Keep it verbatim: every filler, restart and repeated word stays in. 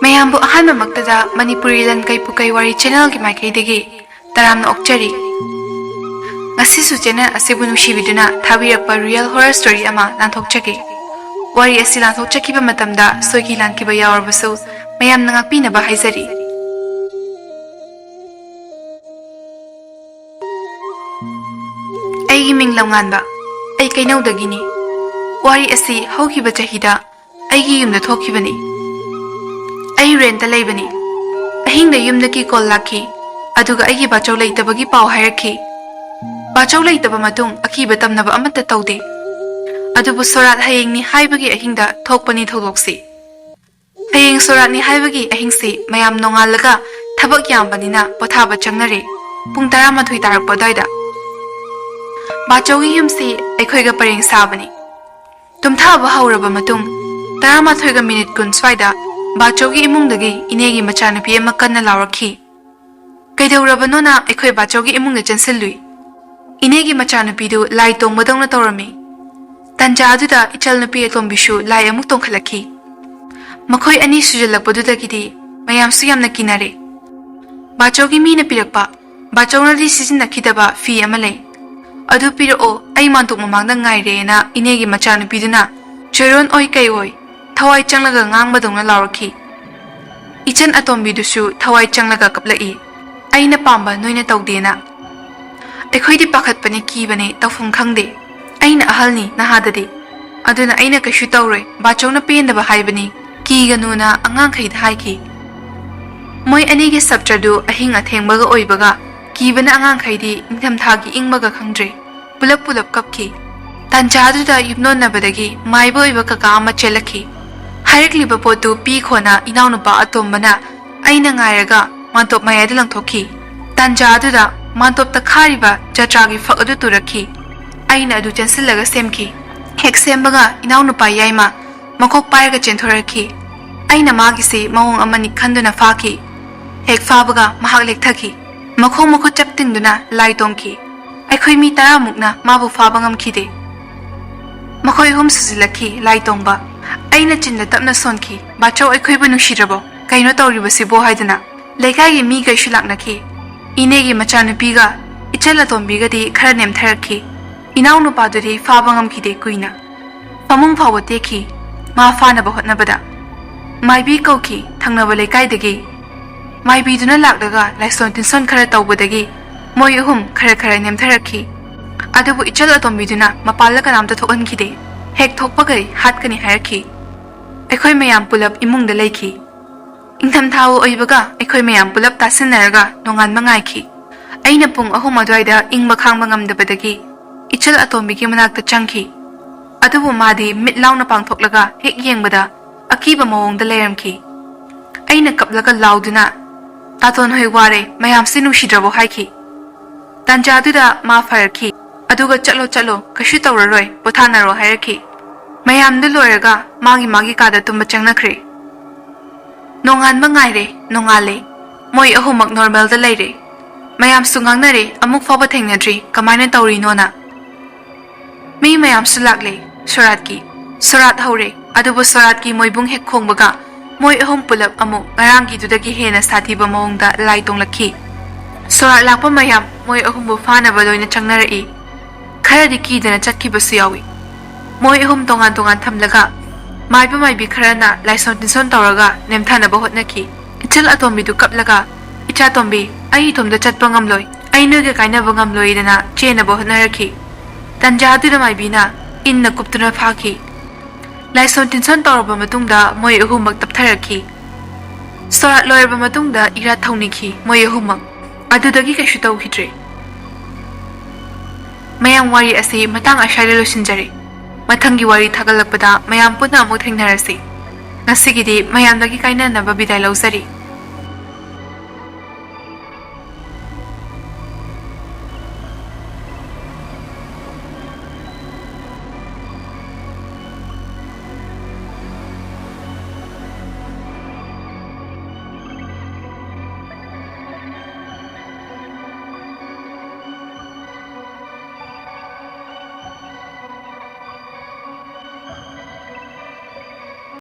ꯃꯌꯥꯝꯕꯨ ꯑꯍꯥꯟꯕꯃꯛꯇꯗ ꯃꯅꯤꯄꯨꯔꯤ ꯂꯟ ꯀꯩ ꯄꯨꯀꯩ ꯋꯥꯔꯤ ꯆꯦꯅꯦꯜꯒꯤ ꯃꯥꯏꯀꯩꯗꯒꯤ ꯇꯔꯥꯝꯅ ꯑꯣꯛꯆꯔꯤ꯫ ꯉꯁꯤꯁꯨ ꯆꯦꯅꯦꯜ ꯑꯁꯤꯕꯨ ꯅꯨꯡꯁꯤꯕꯤꯗꯨꯅ ꯊꯥꯕꯤꯔꯛꯄ ꯔꯤꯌꯦꯜ ꯍꯣꯔꯔ ꯁ꯭ꯇꯣꯔꯤ ꯑꯃ ꯂꯥꯟꯊꯣꯛꯆꯒꯦ꯫ ꯋꯥꯔꯤ ꯑꯁꯤ ꯂꯥꯟꯊꯣꯛꯆꯈꯤꯕ ꯃꯇꯝꯗ ꯁꯣꯏꯈꯤ ꯂꯥꯟꯈꯤꯕ ꯌꯥꯎꯔꯕꯁꯨ ꯃꯌꯥꯝꯅ ꯉꯥꯛꯄꯤꯅꯕ ꯍꯥꯏꯖꯔꯤ꯫ ꯑꯩꯒꯤ ꯃꯤꯡ ꯂꯝꯉꯥꯟꯕ꯫ ꯑꯩ ꯀꯩꯅꯧꯗꯒꯤꯅꯤ꯫ ꯋꯥꯔꯤ ꯑꯁꯤ ꯍꯧꯈꯤꯕ ꯆꯍꯤꯗ ꯑꯩꯒꯤ ꯌꯨꯝꯗ ꯊꯣꯛꯈꯤꯕꯅꯤ꯫ ꯑꯩ ꯔꯦꯟꯇ ꯂꯩꯕꯅꯤ꯫ ꯑꯍꯤꯡꯗ ꯌꯨꯝꯗꯒꯤ ꯀꯣꯜ ꯂꯥꯛꯈꯤ, ꯑꯗꯨꯒ ꯑꯩꯒꯤ ꯕꯥꯆꯧ ꯂꯩꯇꯕꯒꯤ ꯄꯥꯎ ꯍꯥꯏꯔꯛꯈꯤ꯫ ꯕꯥꯆꯧ ꯂꯩꯇꯕ ꯃꯇꯨꯡ ꯑꯀꯤꯕ ꯇꯝꯅꯕ ꯑꯃꯠꯇ ꯇꯧꯗꯦ꯫ ꯑꯗꯨꯕꯨ ꯁꯣꯔꯥꯠ ꯍꯌꯦꯡꯅꯤ ꯍꯥꯏꯕꯒꯤ ꯑꯍꯤꯡꯗ ꯊꯣꯛꯄꯅꯤ ꯊꯧꯗꯣꯛꯁꯤ꯫ ꯍꯌꯦꯡ ꯁꯣꯔꯥꯠꯅꯤ ꯍꯥꯏꯕꯒꯤ ꯑꯍꯤꯡꯁꯤ ꯃꯌꯥꯝ ꯅꯣꯡꯉꯥꯜꯂꯒ ꯊꯕꯛ ꯌꯥꯝꯕꯅꯤꯅ ꯄꯣꯊꯥꯕ ꯆꯪꯅꯔꯦ꯫ ꯄꯨꯡ ꯇꯔꯥꯃꯥꯊꯣꯏ ꯇꯥꯔꯛꯄ ꯑꯗꯨꯋꯥꯏꯗ ꯕꯥꯆꯧꯒꯤ ꯌꯨꯝꯁꯤ ꯑꯩꯈꯣꯏꯒ ꯄꯔꯦꯡ ꯁꯥꯕꯅꯤ꯫ ꯇꯨꯝꯊꯕ ꯍꯧꯔꯕ ꯃꯇꯨꯡ ꯇꯔꯥꯃꯥꯊꯣꯏꯒ ꯃꯤꯅꯤꯠ ꯀꯨꯟ ꯁ꯭ꯋꯥꯏꯗ ꯕꯥꯆꯧꯒꯤ ꯏꯃꯨꯡꯗꯒꯤ ꯏꯅꯦꯒꯤ ꯃꯆꯥꯅꯨꯄꯤ ꯑꯃ ꯀꯟꯅ ꯂꯥꯎꯔꯛꯈꯤ꯫ ꯀꯩꯗꯧꯔꯕꯅꯣꯅ ꯑꯩꯈꯣꯏ ꯕꯥꯆꯧꯒꯤ ꯏꯃꯨꯡꯗ ꯆꯦꯟꯁꯤꯜꯂꯨꯏ꯫ ꯏꯅꯦꯒꯤ ꯃꯆꯥꯅꯨꯄꯤꯗꯨ ꯂꯥꯏ ꯇꯣꯡꯕꯗꯧꯅ ꯇꯧꯔꯝꯃꯤ꯫ ꯇꯟꯖꯥ ꯑꯗꯨꯗ ꯏꯆꯜꯅꯨꯄꯤ ꯑꯇꯣꯝꯕꯤꯁꯨ ꯂꯥꯏ ꯑꯃꯨꯛ ꯇꯣꯡꯈꯠꯂꯛꯈꯤ꯫ ꯃꯈꯣꯏ ꯑꯅꯤ ꯁꯨꯖꯜꯂꯛꯄꯗꯨꯗꯒꯤꯗꯤ ꯃꯌꯥꯝꯁꯨ ꯌꯥꯝꯅ ꯀꯤꯅꯔꯦ꯫ ꯕꯥꯆꯧꯒꯤ ꯃꯤꯅ ꯄꯤꯔꯛꯄ, ꯕꯥꯆꯧꯅꯗꯤ ꯁꯤꯖꯤꯟꯅꯈꯤꯗꯕ ꯐꯤ ꯑꯃ ꯂꯩ꯫ "ꯑꯗꯨ ꯄꯤꯔꯛꯑꯣ, ꯑꯩ ꯃꯥꯟꯇꯣꯞ ꯃꯃꯥꯡꯗ ꯉꯥꯏꯔꯦꯅ" ꯏꯅꯦꯒꯤ ꯃꯆꯥꯅꯨꯄꯤꯗꯨꯅ ꯆꯣꯏꯔꯣꯟ ꯑꯣꯏ ꯀꯩ ꯑꯣꯏ ꯊꯋꯥꯏ ꯆꯪꯂꯒ ꯉꯥꯡꯕꯗꯧꯅ ꯂꯥꯎꯔꯛꯈꯤ꯫ ꯏꯆꯟ ꯑꯇꯣꯝꯕꯤꯗꯨꯁꯨ ꯊꯋꯥꯏ ꯆꯪꯂꯒ ꯀꯞꯂꯛꯏ, "ꯑꯩꯅ ꯄꯥꯝꯕ ꯅꯣꯏꯅ ꯇꯧꯗꯦꯅ"꯫ ꯑꯩꯈꯣꯏꯗꯤ ꯄꯥꯈꯠꯄꯅꯦ, ꯀꯤꯕꯅꯦ, ꯇꯧꯐꯝ ꯈꯪꯗꯦ꯫ ꯑꯩꯅ ꯑꯍꯜꯅꯤ ꯅꯍꯥꯗꯗꯤ, ꯑꯗꯨꯅ ꯑꯩꯅ ꯀꯩꯁꯨ ꯇꯧꯔꯣꯏ, ꯕꯥꯆꯧꯅ ꯄꯦꯟꯗꯕ ꯍꯥꯏꯕꯅꯤ, ꯀꯤꯒꯅꯨꯅ ꯑꯉꯥꯡꯈꯩꯗ ꯍꯥꯏꯈꯤ꯫ ꯃꯣꯏ ꯑꯅꯤꯒꯤ ꯁꯞꯇ꯭ꯔꯗꯨ ꯑꯍꯤꯡ ꯑꯊꯦꯡꯕꯒ ꯑꯣꯏꯕꯒ ꯀꯤꯕꯅ ꯑꯉꯥꯡꯈꯩꯗꯤ ꯅꯤꯡꯊꯝꯊꯥꯒꯤ ꯏꯪꯕꯒ ꯈꯪꯗ꯭ꯔꯦ꯫ ꯄꯨꯂꯞ ꯄꯨꯂꯞ ꯀꯞꯈꯤ꯫ ꯇꯥꯟꯖꯥꯗꯨꯗ ꯌꯨꯝꯂꯣꯟꯅꯕꯗꯒꯤ ꯃꯥꯏꯕ ꯑꯣꯏꯕ ꯀꯀꯥ ꯑꯃ ꯆꯦꯜꯂꯛꯈꯤ꯫ ꯍꯥꯏꯔꯛꯂꯤꯕ ꯄꯣꯠꯇꯨ ꯄꯤ ꯈꯣꯅ ꯏꯅꯥꯎꯅꯨꯄꯥ ꯑꯇꯣꯝꯕꯅ ꯑꯩꯅ ꯉꯥꯏꯔꯒ ꯃꯥꯟꯇꯣꯞ ꯃꯌꯥꯏꯗ ꯂꯪꯊꯣꯛꯈꯤ꯫ ꯇꯥꯟꯖꯥꯗꯨꯗ ꯃꯥꯟꯇꯣꯞꯇ ꯈꯥꯔꯤꯕ ꯖꯇ꯭ꯔꯥꯒꯤ ꯐꯛ ꯑꯗꯨ ꯇꯨꯔꯛꯈꯤ꯫ ꯑꯩꯅ ꯑꯗꯨ ꯆꯦꯟꯁꯤꯜꯂꯒ ꯁꯦꯝꯈꯤ꯫ ꯍꯦꯛ ꯁꯦꯝꯕꯒ ꯏꯅꯥꯎꯅꯨꯄꯥ ꯌꯥꯏꯃ ꯃꯈꯣꯛ ꯄꯥꯏꯔꯒ ꯆꯦꯟꯊꯣꯔꯛꯈꯤ꯫ ꯑꯩꯅ ꯃꯥꯒꯤꯁꯤ ꯃꯑꯣꯡ ꯑꯃꯅꯤ ꯈꯟꯗꯨꯅ ꯐꯥꯈꯤ꯫ ꯍꯦꯛ ꯐꯥꯕꯒ ꯃꯍꯥꯛ ꯂꯦꯛꯊꯈꯤ꯫ ꯃꯈꯣꯡ ꯃꯈꯨꯠ ꯆꯞ ꯇꯤꯡꯗꯨꯅ ꯂꯥꯏ ꯇꯣꯡꯈꯤ꯫ ꯑꯩꯈꯣꯏ ꯃꯤ ꯇꯔꯥꯃꯨꯛꯅ ꯃꯥꯕꯨ ꯐꯥꯕ ꯉꯝꯈꯤꯗꯦ꯫ ꯃꯈꯣꯏ ꯑꯍꯨꯝ ꯁꯨꯖꯤꯜꯂꯛꯈꯤ꯫ ꯂꯥꯏꯇꯣꯡꯕ, ꯑꯩꯅ ꯆꯤꯟꯗ ꯇꯞꯅ ꯁꯣꯟꯈꯤ, "ꯕꯥꯆꯧ, ꯑꯩꯈꯣꯏꯕꯨ ꯅꯨꯡꯁꯤꯗ꯭ꯔꯕꯣ? ꯀꯩꯅꯣ ꯇꯧꯔꯤꯕꯁꯤꯕꯣ?" ꯍꯥꯏꯗꯨꯅ꯫ ꯂꯩꯀꯥꯏꯒꯤ ꯃꯤꯈꯩꯁꯨ ꯂꯥꯛꯅꯈꯤ꯫ ꯏꯅꯦꯒꯤ ꯃꯆꯥꯅꯨꯄꯤꯒ ꯏꯆꯜ ꯑꯇꯣꯝꯕꯤꯒꯗꯤ ꯈꯔ ꯅꯦꯝꯊꯔꯛꯈꯤ꯫ ꯏꯅꯥꯎꯅꯨꯄꯥꯗꯨꯗꯤ ꯐꯥꯕ ꯉꯝꯈꯤꯗꯦ ꯀꯨꯏꯅ꯫ ꯐꯃꯨꯡ ꯐꯥꯎꯕ ꯇꯦꯛꯈꯤ꯫ ꯃꯥ ꯐꯥꯅꯕ ꯍꯣꯠꯅꯕꯗ ꯃꯥꯏꯕꯤ ꯀꯧꯈꯤ ꯊꯪꯅꯕ ꯂꯩꯀꯥꯏꯗꯒꯤ꯫ ꯃꯥꯏꯕꯤꯗꯨꯅ ꯂꯥꯛꯂꯒ ꯂꯥꯏꯁꯣꯟ ꯇꯤꯟꯁꯣꯟ ꯈꯔ ꯇꯧꯕꯗꯒꯤ ꯃꯣꯏ ꯑꯍꯨꯝ ꯈꯔ ꯈꯔ ꯅꯦꯝꯊꯔꯛꯈꯤ꯫ ꯑꯗꯨꯕꯨ ꯏꯆꯜ ꯑꯇꯣꯝꯕꯤꯗꯨꯅ ꯃꯄꯥꯜꯗ ꯀꯅꯥꯝꯇ ꯊꯣꯛꯍꯟꯈꯤꯗꯦ꯫ ꯍꯦꯛ ꯊꯣꯛꯄꯒꯩ ꯍꯥꯠꯀꯅꯤ ꯍꯥꯏꯔꯛꯈꯤ꯫ ꯑꯩꯈꯣꯏ ꯃꯌꯥꯝ ꯄꯨꯂꯞ ꯏꯃꯨꯡꯗ ꯂꯩꯈꯤ꯫ ꯏꯪꯊꯝꯊꯥ ꯑꯣꯏꯕꯒ ꯑꯩꯈꯣꯏ ꯃꯌꯥꯝ ꯄꯨꯂꯞ ꯇꯥꯁꯤꯟꯅꯔꯒ ꯅꯣꯡꯉꯥꯟꯕ ꯉꯥꯏꯈꯤ꯫ ꯑꯩꯅ ꯄꯨꯡ ꯑꯍꯨꯝ ꯑꯗꯨꯋꯥꯏꯗ ꯏꯪꯕ ꯈꯥꯡꯕ ꯉꯝꯗꯕꯗꯒꯤ ꯏꯆꯜ ꯑꯇꯣꯝꯕꯤꯒꯤ ꯃꯅꯥꯛꯇ ꯆꯪꯈꯤ꯫ ꯑꯗꯨꯕꯨ ꯃꯥꯗꯤ ꯃꯤꯠ ꯂꯥꯎꯅ ꯄꯥꯡꯊꯣꯛꯂꯒ ꯍꯦꯛ ꯌꯦꯡꯕꯗ ꯑꯀꯤꯕ ꯃꯑꯣꯡꯗ ꯂꯩꯔꯝꯈꯤ꯫ ꯑꯩꯅ ꯀꯞꯂꯒ ꯂꯥꯎꯗꯨꯅ, "ꯇꯥꯇꯣꯟ ꯍꯣꯏ ꯋꯥꯔꯦ, ꯃꯌꯥꯝꯁꯤ ꯅꯨꯡꯁꯤꯗ꯭ꯔꯕꯣ?" ꯍꯥꯏꯈꯤ꯫ ꯇꯥꯟꯖꯥꯗꯨꯗ ꯃꯥ ꯐꯔꯛꯈꯤ꯫ ꯑꯗꯨꯒ, "ꯆꯠꯂꯣ, ꯆꯠꯂꯣ, ꯀꯩꯁꯨ ꯇꯧꯔꯔꯣꯏ, ꯄꯣꯊꯥꯅꯔꯣ" ꯍꯥꯏꯔꯛꯈꯤ꯫ ꯃꯌꯥꯝꯗꯨ ꯂꯣꯏꯔꯒ ꯃꯥꯒꯤ ꯃꯥꯒꯤ ꯀꯥꯗ ꯇꯨꯝꯕ ꯆꯪꯅꯈ꯭ꯔꯦ꯫ ꯅꯣꯡꯉꯥꯟꯕ ꯉꯥꯏꯔꯦ, ꯅꯣꯡꯉꯥꯜꯂꯦ꯫ ꯃꯣꯏ ꯑꯍꯨꯝꯃꯛ ꯅꯣꯔꯃꯦꯜꯗ ꯂꯩꯔꯦ꯫ ꯃꯌꯥꯝꯁꯨ ꯉꯥꯡꯅꯔꯦ, ꯑꯃꯨꯛ ꯐꯥꯎꯕ ꯊꯦꯡꯅꯗ꯭ꯔꯤ, ꯀꯃꯥꯏꯅ ꯇꯧꯔꯤꯅꯣꯅ꯫ ꯃꯤ ꯃꯌꯥꯝꯁꯨ ꯂꯥꯛꯂꯦ꯫ ꯁꯣꯔꯥꯠꯀꯤ꯫ ꯁꯣꯔꯥꯠ ꯍꯧꯔꯦ꯫ ꯑꯗꯨꯕꯨ ꯁꯣꯔꯥꯠꯀꯤ ꯃꯣꯏꯕꯨꯡ ꯍꯦꯛ ꯈꯣꯡꯕꯒ ꯃꯣꯏ ꯑꯍꯨꯝ ꯄꯨꯂꯞ ꯑꯃꯨꯛ ꯉꯔꯥꯡꯒꯤꯗꯨꯗꯒꯤ ꯍꯦꯟꯅ ꯁꯥꯊꯤꯕ ꯃꯑꯣꯡꯗ ꯂꯥꯏ ꯇꯣꯡꯂꯛꯈꯤ꯫ ꯁꯣꯔꯥꯠ ꯂꯥꯛꯄ ꯃꯌꯥꯝ ꯃꯣꯏ ꯑꯍꯨꯝꯕꯨ ꯐꯥꯅꯕ ꯂꯣꯏꯅ ꯆꯪꯅꯔꯛꯏ꯫ ꯈꯔꯗꯤ ꯀꯤꯗꯅ ꯆꯠꯈꯤꯕꯁꯨ ꯌꯥꯎꯏ꯫ ꯃꯣꯏ ꯑꯍꯨꯝ ꯇꯣꯉꯥꯟ ꯇꯣꯉꯥꯟ ꯊꯝꯂꯒ ꯃꯥꯏꯕ ꯃꯥꯏꯕꯤ ꯈꯔꯅ ꯂꯥꯏꯁꯣꯟ ꯇꯤꯟꯁꯣꯟ ꯇꯧꯔꯒ ꯅꯦꯝꯊꯅꯕ ꯍꯣꯠꯅꯈꯤ꯫ ꯏꯆꯜ ꯑꯇꯣꯝꯕꯤꯗꯨ ꯀꯞꯂꯒ, "ꯏꯆꯥ ꯇꯣꯝꯕꯤ, ꯑꯩ ꯏꯇꯣꯝꯇ ꯆꯠꯄ ꯉꯝꯂꯣꯏ, ꯑꯩ ꯅꯣꯏꯒ ꯀꯥꯏꯅꯕ ꯉꯝꯂꯣꯏꯗꯅ ꯆꯦꯟꯅꯕ ꯍꯣꯠꯅꯔꯛꯈꯤ꯫ ꯇꯟꯖꯥꯗꯨꯗ ꯃꯥꯏꯕꯤꯅ ꯏꯟꯅ ꯀꯨꯞꯇꯨꯅ ꯐꯥꯈꯤ꯫ ꯂꯥꯏꯁꯣꯟ ꯇꯤꯟꯁꯣꯟ ꯇꯧꯔꯕ ꯃꯇꯨꯡꯗ ꯃꯣꯏ ꯑꯍꯨꯝꯃꯛ ꯇꯞꯊꯔꯛꯈꯤ꯫ ꯁꯣꯔꯥꯠ ꯂꯣꯏꯔꯕ ꯃꯇꯨꯡꯗ ꯏꯔꯥꯠ ꯊꯧꯅꯤꯈꯤ ꯃꯣꯏ ꯑꯍꯨꯝꯃꯛ꯫ ꯑꯗꯨꯗꯒꯤ ꯀꯩꯁꯨ ꯇꯧꯈꯤꯗ꯭ꯔꯦ꯫ ꯃꯌꯥꯝ, ꯋꯥꯔꯤ ꯑꯁꯤ ꯃꯇꯥꯡ ꯑꯁ꯭ꯋꯥꯏꯗ ꯂꯣꯏꯁꯤꯟꯖꯔꯦ꯫ ꯃꯊꯪꯒꯤ ꯋꯥꯔꯤ ꯊꯥꯒꯠꯂꯛꯄꯗ ꯃꯌꯥꯝ ꯄꯨꯟꯅ ꯑꯃꯨꯛ ꯊꯦꯡꯅꯔꯁꯤ꯫ ꯉꯁꯤꯒꯤꯗꯤ ꯃꯌꯥꯝꯗꯒꯤ ꯀꯥꯏꯅꯅꯕ ꯕꯤꯗꯥꯏ ꯂꯧꯖꯔꯤ꯫